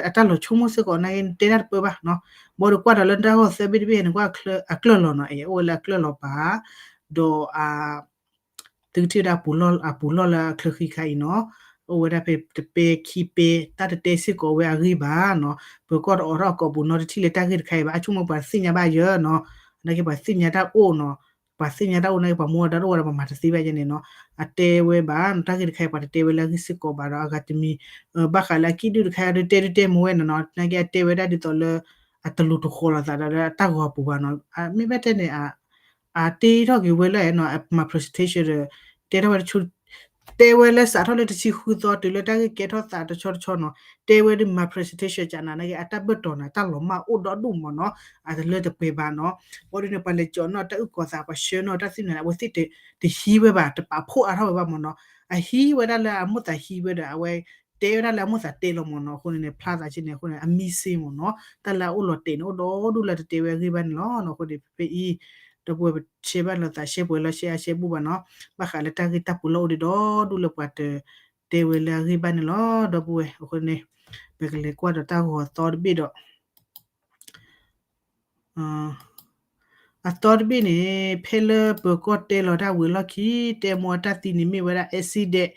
အတၢ်လီၤဆိကမိၣ်စ့ၢ်ကီးနာ်က့ တဲတၢ်တပၢၢ်ဘၣ်နီၤ, ဘၣ်ဒီးကွၢ်ဒီးလၢတၢ်ဂီၤသၢဘ့ၣ်တဘ့ၣ်န့ၣ် ကွၢ်အကျၢၢ်လီၤနီၤ အဲ အိၣ်ဝဲလၢအကျၢၢ်လီၤပာ်, ဒီး သုကထံၣ်ဝဲဒၣ်အပူၤလီၢ်လၢအချၢဃံခါအံၤနီၤ, အိၣ်ဝဲဒၣ်ဖဲတပဲခံပဲ တၢ်တတဲစ့ၢ်ကီးဝဲအဂ့ၢ်ဘၣ်နီၤ, ပၢၤကီၢ်တအိးထီၣ်အကိာ်ပူၤနီၤ တထံၣ်လၢတၢ်ဂ့ၢ်တခါအံၤဘၣ် အဆိကမိၣ်ပှၤသ့ၣ်ညါဘၣ်ယဲနီၤ, နာ်က့ပှၤသ့ၣ်ညါတၢ်အိၣ်နီၤ, ပှၤသ့ၣ်ညါတၢ်အိၣ်နာ်က့ပှၤမူအီၤတၢ်တအိၣ်ဝဲဒီးပှၤမၤတသ့ဘၣ်ယဲန့ၣ်နီၤ, အတဲဝဲဘၣ်နီၤ တၢ်ဂ့ၢ်တခါအံၤပှၤတတဲဝဲလၢအဂ့ၢ်စ့ၢ်ကီးဘၣ်ဒီး အဂၤတမံၤ ဘၣ်ဃးလၢအကံၣ်ဒုၣ်တခါဒီးတဲဒုတဲမ့ၢ်ဝဲနီၤနီၤ နာ်က့အတဲဝဲဒၣ်ဒ်သိးလၢ အတလူၤတဃီၤလိာ်သးဒီးလၢအတၢ်ဂီၤအပူၤဘၣ်နီၤ, မ့ၢ်ဘၣ်တဲန့ၣ် အတ့ထီၣ်က့ၤဝဲလၢနီၤ အမၤ presentation ဒီး တဲထီၣ်ဝဲတဆူ တဲဝဲလၢစးထီၣ်လၢတဆံဃုသီ တုၤလၢတၢ်ဂ့ၢ်ကဲထီၣ်သးတဆီတဆီနီၤ တဲဝဲဒုးမၤ presentation ကနၤနာ်က့ အတၢ်ဘၢၣ်တီၤန့ၣ် တၢ်လီၤမၢ်အိၣ်ဒီဒူၣ်မ့ၢ်နီၤ အတလၢတပှဲၤဘၣ်နီၤ, ဘၣ်ဒီးန့ၣ် ပှၤလဲၤကၠီၤနီၣ်တၢ်အုၣ်ကီၤသး ပှၤဆှၢနီၣ်တၢ်သ့ၣ်န့ၣ် အဝဲသ့ၣ်တဟံးဝဲဘၣ် တပာ်ဖှိၣ်အါထီၣ်ဝဲဘၣ်မ့ၢ်နီၤ, အဟံးဝဲဒၣ်လၢအမိၣ်သးဟံးဝဲဒီး အဝဲ တဲဝဲဒၣ်လၢအမိၣ်သးတဲလီၤမ့ၢ်နီၤ, အဃိန့ၣ်န့ၣ် ဖျါသးဆ့န့ၣ် အဃိန့ၣ် အမံစ့မ့ၢ်နီၤ, တၢ်လၢအအိၣ်လီၤတဲာ်န့ၣ် အိၣ်ဒီဒူၣ်လၢတတဲဝဲအဂ့ၢ်ဘၣ်န့ၣ်လီၤနီၤ, အဃိန့ၣ် ဖဲအံၤ ဒီပုၢ်ဝဲၢ်ပဆဲးဘၣ်လိာ်သး ရှဲပှဲၤလီၤ ရှဲအါရှဲဘူၣ်ဘၣ်နီၤ, ဘၣ်ဃးလၢတၢ်ဂ့ၢ်တၢ်ပူၤလီၢ်အိၣ်ဒံးဒီဒူၣ်လၢပှၤတ တဲဝဲလၢအဂ့ၢ်ဘၣ်န့ၣ်လီၤ ဒီပုၢ်ဝဲၢ်, အဃိန့ၣ် ပကလဲၤကွၢ်ဒီးတၢ်ဂီၤအသီတဘ့ၣ်ဒီး အသီတဘ့ၣ်န့ၣ် ဖဲလၢပၢၤကီၢ်တဲလီၤတၢ်ဝံၤအလီၢ်ခံ တဲမိၢ်အတၢ်သံန့ၣ်မ့ၢ်ဝဲဒၣ် accident,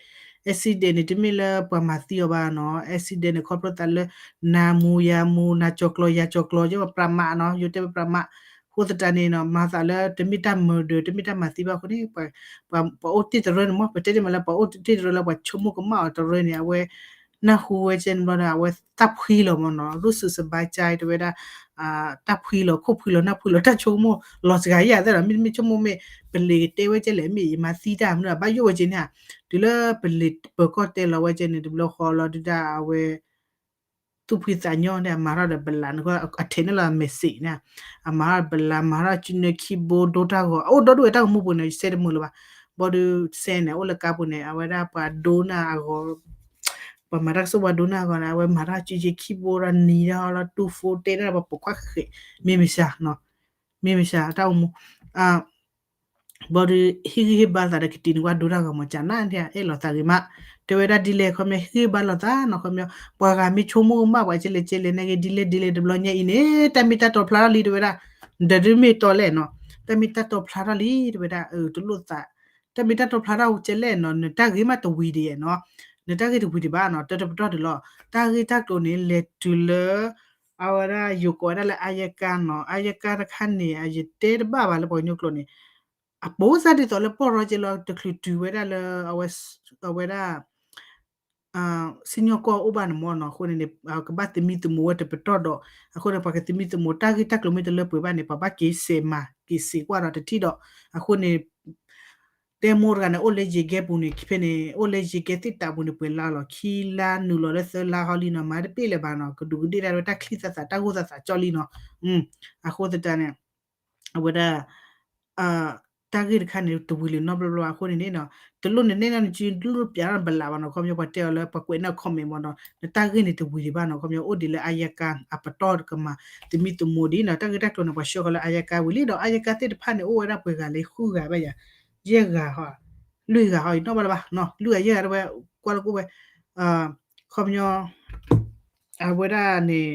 accident န့ၣ် တမ့ၢ်လၢပှၤမၤသံအီၤဘၣ်နီၤ, accident န့ၣ် ခီဖျိသးလၢ နၤမူယၤမူ နၤကၠီၤကျီၤယၤကၠီၤကျီၤ ယဲၢ်ပြးမးနီၤ ယိၤတဲဝဲပြးမး, အဃိသတးန့ၣ်နီၤ မၤသးလၢတမ့ၢ်တၢ် murder တမ့ၢ်တၢ်မၤသံဘၣ်အဃိန့ၣ် ပှၤအိၣ်တ့ၢ်တရၢန့ၣ်မ့ၢ် ပတဲတ့ၢ်မးလၢပှၤအိၣ်တ့ၢ်တရၢလၢပှၤဆိကမိၣ်ကမၣ်အီၤတရၢန့ၣ် အဝဲ နၢ်ဟူဝဲကဲန့ၣ်ဘျီဒီး အဝဲတၢ်ဖှံလီၤမ့ၢ်နီၤ ရူၢ်စုးစဘါကၠဲတဲဝဲဒၣ် တၢ်ဖှံလီၤ ခိၣ်ဖှံလီၤ နၢ်ဖှံလီၤ တၢ်ဆိကမိၣ်လီၤစှၤယၤသ့ၣ်ဒီး မ့တမ့ၢ်ဆိကမိၣ်မ့ၢ် ပလံၤကတဲဝဲကဲလဲၣ် မ့ၢ်ယမၤသံတၢ်မနုၤ ဘၣ်ယိၣ်ဝဲကဲန့ၣ်ဧါ, တုၤလၢပလံၤပၢၤကီၢ်တဲလီၤဝဲကဲန့ၣ် တဘျီဃီလီၤဒုးဒၣ်အဝဲ သူၣ်ဖှံသးညီန့ၣ် အမၤထီၣ်ဒီးပလး အထဲန့ၣ်လီၤ message န့ၣ် အမၤထီၣ်ပလး မၤထီၣ်စုနၢခံဘိ ဒိတၢ်ဂီၤ အအိၣ်ဒီဒူၣ်ဝဲတၢ်ဂီၤမူပူၤန့ၣ် ယစဲတမုာ်လၢၤဘၣ်, ဘၣ်ဒီးစဲန့ၣ် အိၣ်လၢကါပူၤန့ၣ် အဝဲဒၣ်ပှၤဒိနၢ်အဂီၤ ပှၤမၤတၢ်ကစီၣ်ပှၤဒိနၢ်အဂီၤန့ၣ် အဝဲမၤထီၣ်စုယ့ခံဘိဒီးနံၤဒီးလီၤ တူၢ်ဖိတဲတၢ်ဒီးပှၤပိာ်ခွါဃဲၤ မ့ၢ်မ့ၢ်စှၤ မ့ၢ်မ့ၢ်စှၤ တၢ်ဂီၤမူ ဘျီဒီး ဟ့ၣ်ဂံၢ်ဟ့ၣ်ဘါသးဒီးကတံၤန့ၣ် ကွၢ်ဒိတၢ်ဂီၤမး ကနၣ်န့ၣ် အဲၣ်လိာ်သးဂ့ၤမး, တဲဝဲဒၣ်ဒ်လဲၣ် ခီပညီ ဟ့ၣ်ဂံၢ်ဘါလိာ်သးနီၤ ခီပညီ ပှၤဂၤမ့ၢ်ဆိကမိၣ်ကမၣ်ပှၤကဲလဲၣ်ကဲလဲၣ် နာ်က့ ဒ်လဲၣ်ဒ်လဲၣ်တဘျီညါအံၤန့ၣ် တၢ်မ့ၢ်တၢ်တီဖျါထီၣ်လံ တဲဝဲဒၣ်, ဒီးဒ်မ့ၢ်တီလဲၣ်နီၤ တၢ်မ့ၢ်တၢ်တီဖျါထီၣ်လံ တဲဝဲဒၣ် တလိၣ်သး တၢ်မ့ၢ်တၢ်တီဖျါထီၣ်ကဲလဲၣ်နီၤ နတၢ်ဂ့ၢ်မးတဝံၤဒံးနီၤ, နတၢ်ဂ့ၢ်တဝံၤဒံးဘၣ်နီၤ တၢ်တပတီၢ်ဒံးလီၤ တၢ်ဂ့ၢ်တၢ်ကျိၤန့ၣ် လဲၤတုၤလၢ အဝဲဒၣ် ယိၤကိးဝဲဒၣ်လၢ အါယကါနီၤ အါယကါတခါန့ၣ် အယတဲတဘၣ်ဘၣ်လၢပှၤကညီကျိာ်န့ၣ် အပိစၢ်ဒ်သိးလၢပီၢ်ရီကဲလီၤ တချုးတုၤဝဲဒၣ်လၢ အဝဲဒၣ် စံၣ်ညီၣ်ကွီၢ်အိၣ်ဘၣ်န့ၣ်မ့ၢ်နီၤ အဃိန့ၣ်န့ၣ် ကဘၣ်သမံသမိးဝဲတပတီၢ်ဒီး အဃိန့ၣ် ပှၤကသမံသမိးတၢ်ဂ့ၢ်တၢ်ကျိၤမ့ၢ်တလၢပှဲၤဘၣ်န့ၣ် ပှၤဘၣ်က့ၤစဲးမၤက့ၤစဲးကွၢ်ဒီးတထံၣ်ဒီး အဃိန့ၣ် တဲမိၢ်တဂၤန့ၣ် အိၣ်လၢယံၤကဲပူၤန့ၣ် ဖဲန့ၣ် အိၣ်လၢယံၤကဲသ့ၣ်တးပူၤန့ၣ် ပှဲၤလါလီၤ ခံလါနုာ်လီၤလၢသၢလါဟီလံနီၤ မၤတပ့ၢ်လၢၤဘၣ်နီၤ ကဒူးကဒ့ၣ်ဒၣ်ဝဲတၢ်ချံသးသးတၢ်ဂိၢ်သးသးကၠီလံနီၤ အဃိသတးန့ၣ် အဝဲဒၣ် တၢ်ဂ့ၢ်တခါန့ၣ် တဝံၤလံနီတဘျီဘျီအဃိန့ၣ်န့ၣ်နီၤ တလိၣ်နနဲၣ်နီၤနစု တလိၣ်ပျးထီၣ်နဘလးဘၣ်နီၤ ခီပညီပှၤတဲအီၤလၢပှၤကွဲးန့ၢ် comment မ့ၢ်နီၤ နတၢ်ဂ့ၢ်န့ၣ်တဝံၤဒံးဘၣ်နီၤ ခီပညီအိၣ်ဒံးလၢ အါယကါအပတီၢ်ကမၤ သမံသမိးဒံးနီၤ တၢ်ဂ့ၢ်တၢ်ကျိၤန့ၣ် ပှၤဆှၢဃီၤလၢ အါယကါ ဝံၤလံဒီး အါယကါ သ့ၣ်တဖၣ်န့ၣ် အိၣ်ဝဲဒၣ်ပှဲၤဂၤလံ ဃုဂၤဘၣ်ယၤ ယဲၢ်ဂၤဟီ လွံၢ်ဂၤဟီ နီၣ်ဘၣ်လၢၤဘၣ် လွံၢ်ဂၤယဲၢ်ဂၤတဝဲ ကွၢ်လၢကအိၣ်ဝဲ ခီပညီ အဝဲဒၣ်န့ၣ်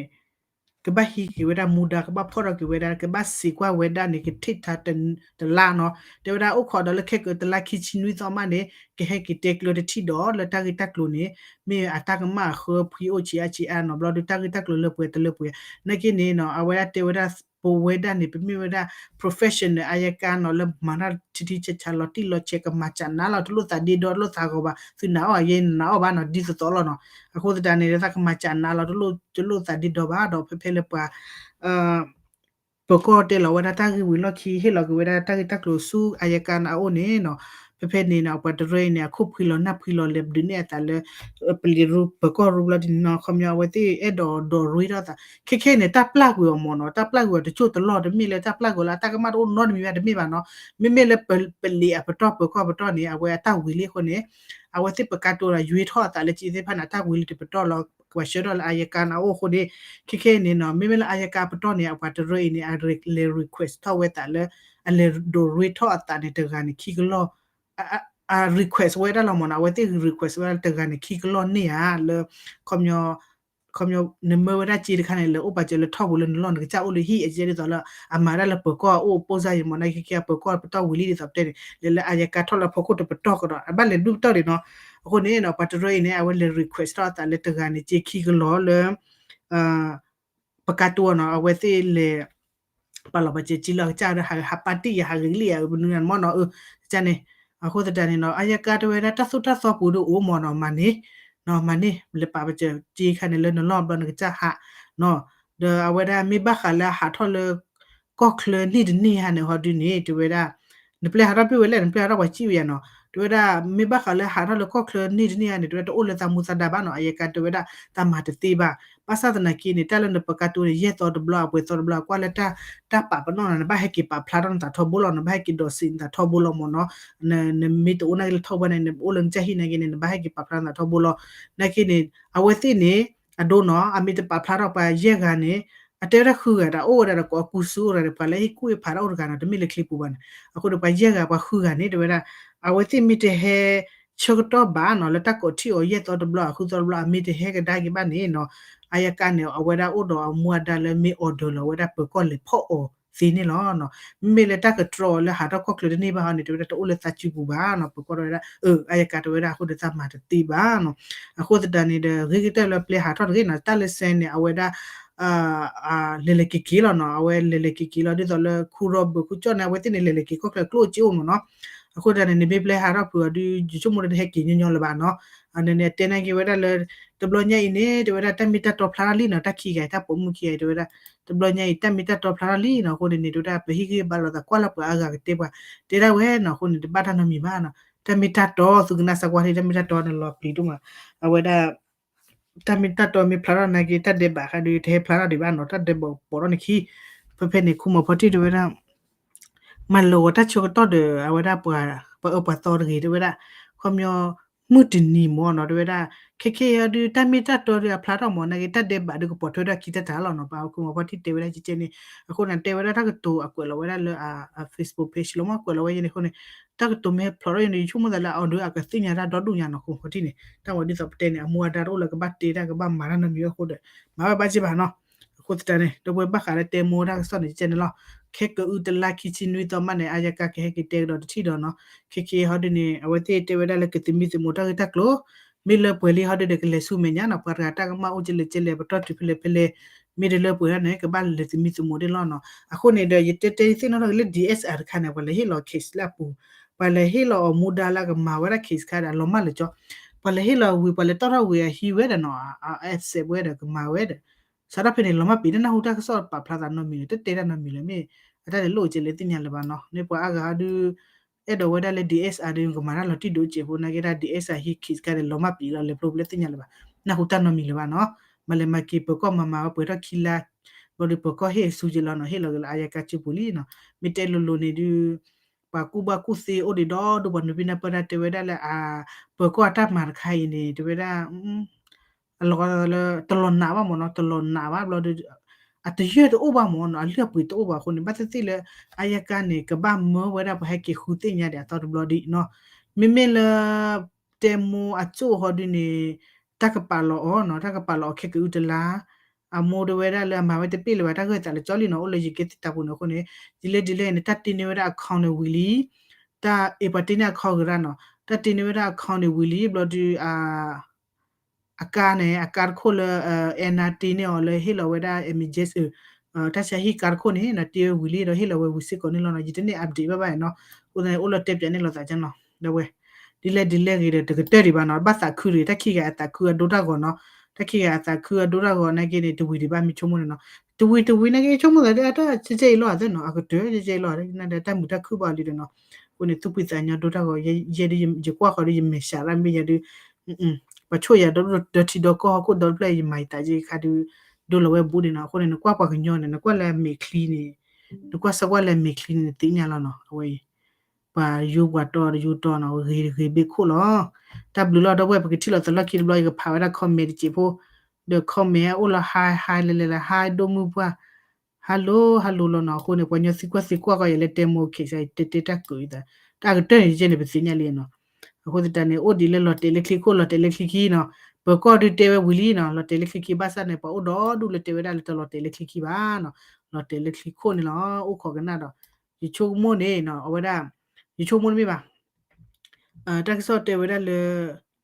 ကဘၣ်ဟံးက့ၤဝဲဒၣ်မူဒါ ကဘၣ်ဖီၣ်ထီၣ်က့ၤဝဲဒၣ် ကဘၣ်စံးကွၢ်ဝဲဒၣ်န့ၣ် ကထံၣ်ထါတလါနီၤ တဲဝဲဒၣ်အိၣ်ခိးဒီးလၢခဲကိာ်တလါခံဆံနွံသီမးန့ၣ် ကဟဲက့ၤတဲကျၢၤတထံၣ်ဒီး လၢတၢ်ဂ့ၢ်တၢ်ကျိၤန့ၣ် မ့ၢ်အတၢ်ကမၣ်အဃၢဖှံအိၣ်ဆံးအါဆံးအါနီၤ ဘျီဒီးတၢ်ဂ့ၢ်တၢ်ကျိၤလၢပှဲၤတလၢပှဲၤ နာ်က့န့ၣ်နီၤ အဝဲဒၣ်တဲဝဲဒၣ် ပဝဲဒၣ်န့ၣ် ပမ့ၢ်ဝဲဒၣ် professional အါယကါနီၤ လၢမၤတၢ်ထံထံဆးဆးလီၤတံၢ်လီၤဆဲး ကမၤစးနါလီၤ တလိၣ်သးဒ့ဒီ တလိၣ်သးဂီၤဘၣ် သုနာ်အီၣ်ယဲ နနာ်အီၣ်ဘၣ်နီၤ ဒ်သိးသိးလီၤနီၤ အဃိသတးန့ၣ် လၢသးကမၤစးနါလီၤ တလိၣ်သးဒ့ဒီဘၣ်ဒီး ဖဲဖဲလၢပှၤ ပၢၤကီၢ်တဲလီၤဝဲဒၣ်တၢ်ဂ့ၢ်ဝံၤလီၢ်ခံ ဟ့ၣ်လီၤက့ၤဝဲဒၣ်တၢ်ဂ့ၢ်တၢ်ကျိၤဆူအါယကါန့ၣ်အအိၣ်န့ၣ်နီၤ ဖဲဖဲန့ၣ်နီၤ ပှၤတရၢအံၤန့ၣ် အခိၣ်ဖှံလီၤနၢ်ဖှံလီၤ လဲၤဒုးနဲၣ်အသးလၢ ပလံၤရူ ပၢၤကီၢ်ရူဘျီဒ်န့ၣ်နီၤ ခီပညီအဝဲသ့ၣ်အဲၣ်ဒိးဒိးရ့ထီၣ်အသး ခဲခဲန့ၣ် တၢ်ပျၢ်ကွံာ်အီၤမ့ၢ်နီၤ တၢ်ပျၢ်ကွံာ်အီၤတစိၢ်တလီၢ် တမ့ၢ်လၢတၢ်ပျၢ်ကွံာ်လၢအတၢ်ကမၣ်တအိၣ်နီတမံၤဘၣ် တမ့ၢ်ဘၣ်နီၤ မ့မ့ၢ်လၢပလံၤအပတီၢ် ပၢၤကီၢ်အပတီၢ်န့ၣ် အဝဲအတၢ်ဝံၤလံအဃိန့ၣ် အဝဲသ့ၣ်ပကါတိၤဒီးယွ့ထီၣ်အသးလၢက့သ့ၣ်တဖၣ်န့ၣ် အတၢ်ဝံၤလံတပတီၢ်လီၤ ပှၤဆှၢထီၣ်လၢအါယကါန့ၣ်အအိၣ်အဃိန့ၣ် ခဲခဲအံၤန့ၣ်နီၤ မ့မ့ၢ်လၢအါယကါပတီၢ်န့ၣ် အပှၤတရၢအံၤန့ၣ် အလဲၤ request ထီၣ်ဝဲသးလၢ အလဲၤဒိးရ့ထီၣ်အသးန့ၣ် တဂၤန့ၣ်ခံကလီၢ် အ request ဝဲဒၣ်လီၤမ့ၢ်နီၤ အဝဲသ့ၣ် request ဝဲဒၣ်တဂၤန့ၣ်ခံကလီၢ်န့ၣ်ဧါ လၢ ခီပညီ ခီပညီ နမၢဝဲဒၣ်စ့တခါန့ၣ် လဲၤအိၣ်ပာ်စၢၤလၢထီၣ်ပူၤလၢနလီၢ်နကစၢ်အိၣ်လၢဟံၣ် အကဲဒ်သိးလၢ အမၤဒၣ်လၢပၢၤကီၢ်အအိၣ် ပိၢ်စၢ်ယံၤမ့ၢ်နီၤ ခဲခဲအပၢၤကီၢ်ပတီၢ်ဝံၤလံဒ်သိးပတဲန့ၣ် လဲၤလၢအါယကါထီၣ်လၢဖီခိၣ်တပတီၢ်ကဒီး အဘၣ်လဲၤဒူၣ်ပတီၢ်ဒံးနီၤ အဃိန့ၣ်နီၤ ပှၤတရၢအံၤန့ၣ် အဝဲလဲၤ request ထီၣ်အသးလၢတဂၤန့ၣ် စ့ခံကလီၢ်လၢ ပကါတိၤနီၤ အဝဲသ့ၣ်လဲၤ ပာ်လီၤပာ်စၢၤစ့လီၤကစၢ်ဒီး ဟးပာ်တ့ၢ်ယၤ ဟးဂ့ၤလံယၤ ပနုၤနၤမ့ၢ်နီၤ အၢ ကန့ၣ် အဃိသတးန့ၣ်နီၤ အါယကါတဲဝဲဒၣ် တၢ်သိၣ်တၢ်သီပူၤဒ်အိၣ်မ့ၢ်နီၤ မၤန့ၢ် မၤန့ၢ် လဲၤပာ်ပာ်စၢၤစ့ခါန့ၣ် လၢနလီၢ်ဘျီနကစၢ်ဟးနီၤ ဒီးအဝဲဒၣ်မ့ၢ်ဘၣ်ဃးလၢအဟးထီၣ်လၢ ကီၢ်ချၢန့ၣ်တန့ၢ်ဧါန့ၣ် ဟီဒုန့ၣ် တဲဝဲဒၣ် နပျဲဟးထီၣ်ပ့ၢ်ဝဲလဲၣ် နပျဲဟးထီၣ်ပှၤစံၣ်ဝဲယၤနီၤ တဲဝဲဒၣ် မ့ၢ်ဘၣ်ဃးလၢဟးထီၣ်လၢကီၢ်ချၢန့ၣ်တန့ၢ်ဧါန့ၣ် တဲဝဲဒၣ်တအိၣ်လၢသးမူသးဒါဘၣ်နီၤ အါယကါတဲဝဲဒၣ် တၢ်မၤတသ့ဘၣ် ဘၣ်ဆၣ်သနာ်က့န့ၣ် တၢ်လၢနပကါတိၤန့ၣ် ယဲၢ်သီတဘျီ အပှဲၤသီတဘျီ ကွၢ်လၢတၢ် တၢ်ပာ်ပနီၣ်နီၤ နဘၣ်ဟဲက့ၤပာ်ဖျါထီၣ်နသးထီဘိလီၤ နဘၣ်ဟဲက့ၤဒီးစံးနသးထီဘိလီၤမ့ၢ်နီၤ နမ့ၢ်တအိၣ်နာ်က့လၢထီၣ်ဝဲန့ၣ် နအိၣ်လၢနကစၢ်ဟံၣ်နာ်က့န့ၣ် နဘၣ်ဟဲက့ၤပာ်ဖျါနသးထီဘိလီၤ နာ်က့န့ၣ် အဝဲသ့ၣ်န့ၣ် အဒိနီၤ အမ့ၢ်တပာ်ဖျါထီၣ်ပှၤယဲၢ်ဂၤန့ၣ် အတဲဝဲဒၣ်ဃုဂၤတၢ်အိၣ်ဝဲဒၣ်ဒီးကိးအကူစူအိၣ်ဒီး ပှၤလၢဟ့ၣ်ကူၣ်ဟ့ၣ်ဖးတၢ်အိၣ်တဂၤနီၤ တမ့ၢ်လၢချံပူၤဘၣ်န့ၣ် အဃိဒီးပှၤယဲၢ်ဂၤပှၤဃုဂၤန့ၣ် တဲဝဲဒၣ် အဝဲသ့ၣ်မ့ၢ်တဟဲ ဆၢကတီၢ်ဘၣ်နီၤ လၢတၢ်ကိးထံၣ်အီၤယဲၢ်သီတဘျီ ဃုသီတဘျီ အမ့ၢ်တဟဲကဒါက့ၤဘၣ်န့ၣ်နီၤ အါယကါန့ၣ် အဝဲဒၣ်အိၣ်ဒီးအမူအဒါလၢမ့ၢ် order လီၤ အဝဲဒၣ်ပၢၤကီၢ်လဲၤဖီၣ်အီၤသ့န့ၣ်လီၤ. မ့မ့ၢ်လၢတၢ်ကတြီအီၤလၢဟးထီၣ်ကီၢ်ချၢတန့ၢ်ဘၣ်ဟီန့ၣ် တဲဝဲဒၣ်တအိၣ်လၢသးစုပူၤဘၣ်နီၤ ပၢၤကီၢ်တဲဝဲဒၣ် အါယကါတဲဝဲဒၣ်အဃိဒီးသးမၤတသ့ဘၣ်နီၤ အဃိသတးန့ၣ်ဒီး ဂ့ၤကတၢၢ်လၢပျဲဟးထီၣ်တဂ့ၤနီၤ တၢ်လၢစဲန့ၣ် အဝဲဒၣ် လဲၤလဲၤက့ၤက့ၤလီၤနီၤ အဝဲလဲၤလဲၤက့ၤက့ၤလီၤ ဒ်သိးလၢခူရီဘၢၣ်ခူကၠီၣ်န့ၣ် အဝဲသ့ၣ်န့ၣ် လဲၤလဲၤက့ၤကီၢ်ချၢကျိၣ်စ့အိၣ်မ့ၢ်နီၤ အဃိသတးန့ၣ် နမ့ၢ်ပျဲဟးထီၣ်ဖုးအီၤဒုး ယဆိကမိၣ်ဒီးတဟဲက့ၤညီညီလၢၤဘၣ်နီၤ အန့ၣ်န့ၣ် အတဲနာ်က့ၤဝဲဒၣ်လၢ တဘျီညါအံၤန့ၣ် တဲဝဲဒၣ်တၢ်မ့ၢ်တၢ်တီဖျါထီၣ်လံနီၤ တၢ်ခံဂၤအံၤ တၢ်ပိာ်မုၣ်ခံဂၤအံၤ တဲဝဲဒၣ် တဘျီညါအံၤ တၢ်မ့ၢ်တၢ်တီဖျါထီၣ်လံနီၤ အဃိန့ၣ်န့ၣ် တဲဝဲဒၣ် ပဟ့ၣ်ဂံၢ်ဘါလိာ်သးကွၢ်လၢပှၤအါဂၤကတဲပှၤ တဲဒၣ်ဝဲနီၤ အဃိန့ၣ် တဘၣ်တၢ်နီတမံၤဘၣ်နီၤ တၢ်မ့ၢ်တၢ်တီ သုကနၣ်စၢ်ကွၢ်ထံ တၢ်မ့ၢ်တၢ်တီန့ၣ်လီၤပျံၤဒိၣ်မး အဝဲဒၣ် တၢ်မ့ၢ်တၢ်တီမ့ၢ်ဖျါထီၣ်နာ်က့ တၢ်ဒဲးဘးဃးဒီး တဟဲဖျါထီၣ်ဒံးဘၣ်နီၤ တၢ်ဒဲးဘးပိာ်ထီၣ်န့ၣ်ခံ ဖဲဖဲန့ၣ် ခူမီၤဖီထံၣ်တဲဝဲဒၣ် မၤလၢာ်ဂီၤတၢ်ဆၢကတီၢ်ဒီး အဝဲဒၣ်ပှၤ ပှၤအၢပှၤသီတဂ့ၤ တဲဝဲဒၣ် ခီပညီ မုၢ်တနံၤမ့ၢ်နီၤ တဲဝဲဒၣ် ခဲခဲအံၤဒုး တၢ်မ့ၢ်တၢ်တီဒုး အဖျါထီၣ်မ့ၢ် နာ်က့တၢ်ဒဲးဘးဒုးကပိာ်ထွဲဒၣ်ခံတၢ်တၢ်လီၤနီၤ ပှၤဟီၣ်ခိၣ်မီၤဖီၣ်ထံၣ်တဲဝဲဒၣ်ကဲကဲန့ၣ် အဃိန့ၣ် တဲဝဲဒၣ်တၢ်ကတိၤအကွဲးလီၤဝဲဒၣ်လၢ Facebook page လီၤမ့ၢ် ကွဲးလီၤဝဲယဲန့ၣ်အဃိန့ၣ် တၢ်ကတိၤမ့ၢ်ဖျိးထီၣ်ယဲန့ၣ် ယဆိကမိၣ်သးလၢအီၤဒုးအကသ့ၣ်ညါတၢ်ဒီဒူၣ်ညါနီၤ ဟီၣ်ခိၣ်မီၤဖီၣ်ထံၣ်န့ၣ် တၢ်ဝဲဒ်သိးပတဲန့ၣ် အမူအဒါတအိၣ်လၢကဘၣ်တဲတၢ်ကဘၣ်မၤတၢ်နီတမံၤအဃိဒီး မၤဝဲဘၣ်က့ဘၣ်နီၤ အဃိသတးန့ၣ် ဒီပုၢ်ဝဲၢ်ဘၣ်ဃးလၢတဲမိၢ်တၢ်ကစီၣ်န့ၣ် ကဲန့ၣ်လီၤ ခဲကအုတလါခံဆံနွံသီမးန့ၣ် အယကၤကဟဲက့ၤတဲကဒီးတထံၣ်ဒီးနီၤ ခဲခဲဟီဒုးန့ၣ် အဝဲသ့ၣ်တဲဝဲဒၣ်လၢကသမံသမိးတၢ်ဂ့ၢ်တၢ်ကျိၤ မ့ၢ်လၢပှဲၤလံဟီဒုးဒီးကလဲၤဆူမဲာ်ညါနီၤ ပှၤတဂၤတၢ်ကမၣ်အိၣ်ကလဲၤကလဲၤ ပတီၢ်တုၤဖဲလဲၣ်ဖဲလဲၣ် မ့ၢ်တလၢပှဲၤဒၣ်န့ၣ် ကဘၣ်လဲၤသမံသမိးဒၣ်လီၤနီၤ အဃိန့ၣ်ဒီး ယတဲတဲသ့ၣ်နီၣ်ထီၣ်က့ၤလၢ DSI တခါန့ၣ် ပှၤလဲၤဟ့ၣ်လီၤ case လၢအပူၤ ပှၤလဲၤဟ့ၣ်လီၤအီၤမူဒါလၢကမၤဝဲဒၣ် case တခါဒီး အလီၤမၢ်လၢကၠီ ပှၤလဲၤဟ့ၣ်လီၤဝံၤ ပှၤလဲၤတီၣ်ထီၣ်ဝံၤအဟံးဝဲဒီးနီၤ အ accept ဝဲဒီးကမၤဝဲဒီး စးထီၣ်ဖဲန့ၣ် လီၤမၢ်ပံၤ တနၢ်ဟူတၢ်ကစီၣ်ပာ်ဖျါသးနီတမံၤလၢၤ တတဲတၢ်နီတမံၤလၢၤ မ့ၢ်အတၢ်လဲၤလိၣ်ကဲလဲၣ်သ့ၣ်ညါလၢၤဘၣ်နီၤ န့ၣ်ပှၤအါဂၤဒုး အဲၣ်ဒိးဝဲဒၣ်လၢ DSI ဒုး ကမၤတၢ်လီၤတံၢ်ဒိၣ်စဲးဖိ နာ်က့ဒၣ် DSI ဟ့ၣ် case တခါဒီး လီၤမၢ်ပံၤလီၤ လဲၤဖျိပလဲၣ်သ့ၣ်ညါလၢၤဘၣ် နၢ်ဟူတၢ်နီတမံၤလၢၤဘၣ်နီၤ မၤလဲၤမၤက့ၤ ပၢၤကီၢ်မၤမၤဝဲပှဲၤထီၣ်ခံလါ ဘျီဒီးပၢၤကီၢ်ဟ့ၣ်အစုကဲလီၤနီၤ ဟ့ၣ်လီၤက့ၤလၢအယကၤစုပူၤလံနီၤ မ့ၢ်တဲလိၤလိၤန့ၣ်ဒုး ပှၤကူၣ်ဘၣ်ကူၣ်သ့အိၣ်ဒံးဒီဒူၣ် ပှၤနၢၤပံနၢ်ပၢၢ်တၢ်တဲဝဲဒၣ်လၢ အ ပၢၤကီၢ်အတၢ်မၤတခါအံၤန့ၣ် တဲဝဲဒၣ် အလီၤလၢ တလီၤနာ်ဘၣ်မ့ၢ်နီၤ တလီၤနာ်ဘၣ်ဘျီဒီး အတယၢၢ်တအိၣ်ဘၣ်မ့ၢ်နီၤ အလုၢ်အပှ့ၤတအိၣ်ဘၣ်အဃိန့ၣ် ဘၣ်သ့ၣ်သ့ၣ်လၢ အယကၤန့ၣ် ကဘၣ်မၢဝဲဒၣ်ပှၤဟဲက့ၤဃုသ့ၣ်ညါဒံးအသီတဘျီဒံးနီၤ မ့မ့ၢ်လၢ တဲမိၢ်အကၠိၣ်ဟီဒုးန့ၣ် တၢ်ကပာ်လီၤအီၤနီၤ တၢ်ကပာ်လီၤအီၤခဲကအုတလါ အမိၢ်တဲဝဲဒၣ်လၢအမၤဝဲတပ့ၢ်လၢၤဘၣ် တၢ်ဂၢၢ်သးလၢကၠီလံနီၤ အိၣ်လၢယကဲသ့ၣ်တၢ်ပူၤန့ၣ်အဃိန့ၣ် ဒ်လဲၣ်ဒ်လဲၣ်န့ၣ် တၢ်တ့န့ၢ်ဝဲဒၣ် account န့ၣ်ဝံၤလံ တၢ်အ့ၣ်ပှၤတ့န့ၢ် account ကရၢနီၤ တၢ်တ့န့ၢ်ဝဲဒၣ် account န့ၣ်ဝံၤလံ ဘျီဒီး အကါန့ၣ် အကါတခိၣ်လၢ အဲနၤ တ့န့ၢ်အီၤလၢဟ့ၣ်လီၤဝဲဒၣ် images တၢ်ဆါဟံၣ်ကါတခိၣ်န့ၣ် နတ့ဝံၤလံဒီးဟ့ၣ်လီၤဝဲဝံၤစ့ၢ်ကီးန့ၣ်လီၤနီၤ ယတန့ၢ် update ဘၣ်ဘၣ်နီၤ အဃိသတးန့ၣ် အိၣ်လၢတဲပၠးန့ၢ်လိာ်သးကနီၤ ဒီးဝဲ ဒ်လဲၣ်ဒ်လဲၣ်ဂ့ၤဒီး တကတၢၢ်ဒံးဘၣ်နီၤ ဘၣ်သးခုတဂ့ၤ တၢ်ခံဂၤအသးခုအဒိတၢ်ဂီၤနီၤ တၢ်ခံဂၤအသးခုအဒိတၢ်ဂီၤနာ်က့န့ၣ် တဝံၤဒံးဘၣ်မ့ၢ်ဆိကမိၣ်န့ၣ်နီၤ တဝံၤတဝံၤနာ်က့ဆိကမိၣ်သးဒ်အတၢ်ကဲကဲအံၤလီၤသ့နီၤ အကတၢၢ်ကဲကဲအံၤလီၤ တၢ်မုာ်တၢ်ခုၣ်ဘၣ်လံဒီးနီၤ အဃိန့ၣ် သူၣ်ဖှံသးညီဒိတၢ်ဂီၤ ယဲဒုး ယကွၢ်ဃီၤဒီး ယမဲာ်ဆှးရၣ်မ့ၢ်ယၤဒုး ပှၤဆိၣ်ယၤဒီး ဒီထံဒီကီၢ်ဟီၣ်ခိၣ်ဒီတဖျၢၣ် ယမၤယသးက့ခါဒုး ဒိလီၤဝဲဘူးန့ၣ်နီၤ အဃိန့ၣ် နကွၢ်ပှၤကညီန့ၣ် နကွၢ်လၢမဲာ်ချံန့ၣ် နကွၢ်စၢကွၢ်လၢမဲာ်ချံန့ၣ် နသ့ၣ်ညါလီၤနီၤ အဝဲအံၤ ပှၤယိပှၤတီဒီးယိတီနီၤ ဂ့ၤဂ့ၤဘ့ၣ်ခိၣ်လီၤ တၢ်ဘျုးလီၤ ဒီပုၢ်ဝဲၢ် ပကထံၣ်လိာ်သးလီၢ်ခံတဘျီ ယကဖးဝဲဒၣ် comment တစဲးဖိ ဒီး comment အိၣ်လီၤ hi hi လဲၤလဲၤလၢ hi ဒိၣ်မုၢ်ပှၢ် hello hello လီၤနီၤ အဃိန့ၣ် ပှၤကညီသံကွၢ်သံကွၢ်ကီးယၤလၢတဲမိၢ် case အံၤ တဲတဲတၢ်ကၢၤအသး တၢ်အကတၢၢ်န့ၣ် ယဲန့ၣ် ပသ့ၣ်ညါလံနီၤ အဃိသတးန့ၣ် အိၣ်ဒံးလၢလီၤတဲာ်လၢချံခိၣ် လီၤတဲာ်လၢချံခံနီၤ ပၢၤကီၢ်ဒုးတဲဝဲဝံၤလံနီၤ လီၤတဲာ်လၢချံခံ ဘၣ်ဆၣ်န့ၣ် ပှၤအိၣ်ဒီဒူၣ်လၢတဲဝဲဒၣ်လၢတလီၤတဲာ်လၢချံခံဘၣ်နီၤ လီၤတဲာ်လၢချံခိၣ်န့ၣ်လီၤ အိၣ်ခိးကနၣ်ဒီး ယဆိကမိၣ်န့ၣ်နီၤ အဝဲဒၣ် ယဆိကမိၣ်တမ့ၢ်ဘၣ် တၢ်ကစီၣ်တဲဝဲဒၣ်လၢ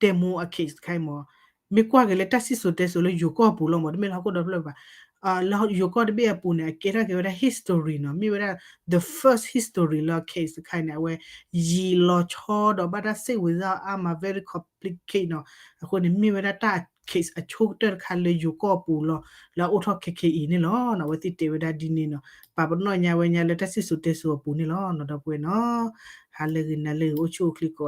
တဲမိၢ်အ case တခါအံၤမ့ၢ် မ့ၢ်ကွၢ်က့ၤလၢတၢ်စံၣ်စိၤတဲစိၤလၢယိၤကီၢ်အပူၤလီၤမ့ၢ် တမ့ၢ်လၢဟီၣ်ခိၣ်ဒီဖျၢၣ်ဘၣ် လၢယိၤကီၢ်တဘ့ၣ်အပူၤန့ၣ် အကဲထီၣ်က့ၤဝဲဒၣ် history နီၤ မ့ၢ်ဝဲဒၣ် the first history လၢ case တခါအံၤန့ၣ် အဝဲ ယံာ်လီၤဆီဒီးဘၣ်တၢ်စ့ၣ်ဝံၤသၣ်အါမး very complicate နီၤ အဃိန့ၣ် မ့ၢ်ဝဲဒၣ်တၢ် case အဆိကတၢၢ်တခါလၢယိၤကီၢ်အပူၤလီၤ လၢအအိၣ်ထီၣ်ခဲခဲအံၤန့ၣ်လီၤနီၤ အဝဲသ့ၣ်တဲဝဲဒၣ်ဒ်န့ၣ်နီၤ ပာ်ပနီၣ်ညါဝဲညါလၢတၢ်စံၣ်စိၤတဲစိၤအပူၤန့ၣ်လီၤနီၤ ဒီပုၢ်ဝဲၢ်နီၤ ဟါလၢဂ့ၤနၤလၢဂ့ၤ အိၣ်ဆူၣ်အိၣ်ချ့ကိးဂၤ